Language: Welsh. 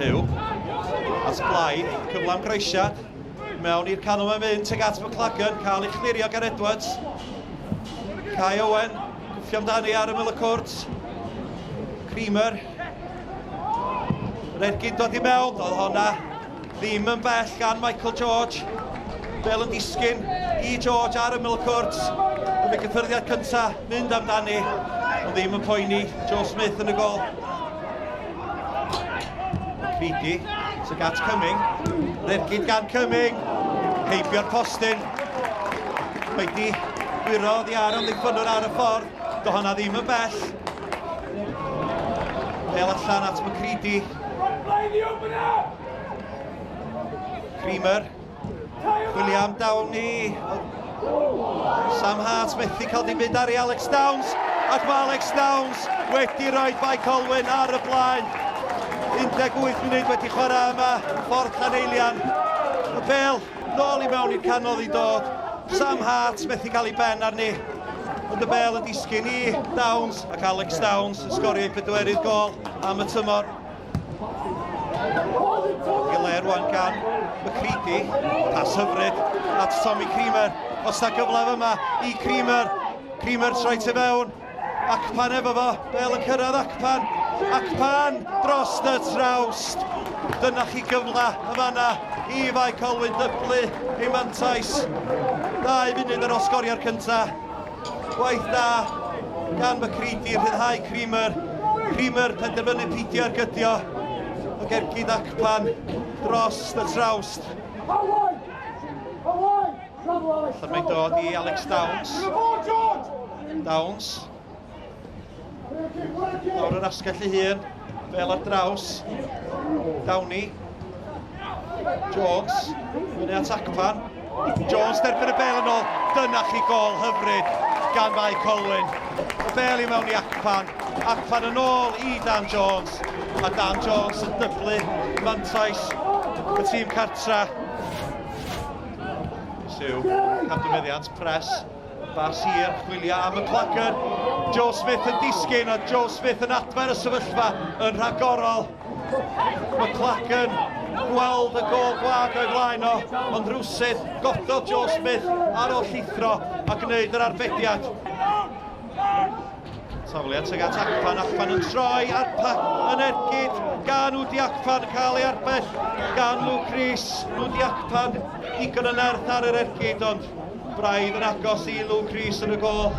Huw. At Blythe, cyfle am groesiad. Mewn i'r canol mae'n mynd, tuag at McLagan, cael ei chlirio gan Edwards. Kai Owen, gwffio amdani ar ymyl y cwrt. Creamer. Yr ergyd dod i mewn, doedd honna ddim yn bell gan Michael George. Bel yn disgyn i George ar ymyl y cwrt. Yn y gyffyrddiad cyntaf, mynd amdani, ond ddim yn poeni. Joe Smith yn y gol. McCready, tuag at Cumming. Yr ergyd gan Cumming. Heibio'r postyn. Wedi gwyro oddi ar amddiffynnwr ar y ffordd. Do honna ddim yn bell. Pel allan at McCready. Creamer. William Downey. Sam Hart methu cael dim byd ar i Alex Downs. Ac mae Alex Downs wedi rhoi Bae Colwyn ar y blaen. 18 munud wedi chwarae yma, ffordd Llaneilian. Y bel nôl i mewn i'r canol i dod. Sam Hart methu cael ei ben arni. Ond y bel yn disgyn i Downs ac Alex Downs yn sgorio ei bedwerydd gol am y tymor. I le rwan gan McCready. Pas hyfryd at Tommy Creamer. Os na gyfle yma i Creamer. Creamer troi tu fewn. Akpan efo fo. Bel yn cyrraedd Akpan. Akpan dros y trawst. Dyna chi gyfle y fanna i Fae Colwyn dyblu ei mantais. 2 munud ar ôl sgorio'r cyntaf. Gwaith da gan McCready, rhyddhau Creamer. Creamer penderfynu peidio ergydio. Ac ergyd Akpan dros y trawst. Allan mae'n dod i Alex Downs. Downs. Lawr yr asgell ei hun, fel ar draws. Downey. Jones, fyny at Akpan. Jones derbyn y bel yn ôl. Dyna chi gol hyfryd gan Fae Colwyn. Y bel i mewn i Akpan. Akpan yn ôl i Dan Jones. A Dan Jones yn dyblu mantais y tîm cartra. Siw, cadw meddiant, pres. Bas hir, chwilio am y clacker. Joe Smith yn disgyn a Joe Smith yn adfer y sefyllfa yn rhagorol. McClacken gweld y gol gwag o'i flaen o, ond rhywsut gododd Joe Smith ar ôl llithro a gwneud yr arbediad. Tafliad tuag at Akpan, Akpan yn troi, Arpa yn ergyd gan Udi Akpan, cael ei arbell gan Luke Rees. Udi Akpan digon o nerth ar yr ergyd, ond braidd yn agos i Luke Rees yn y gol.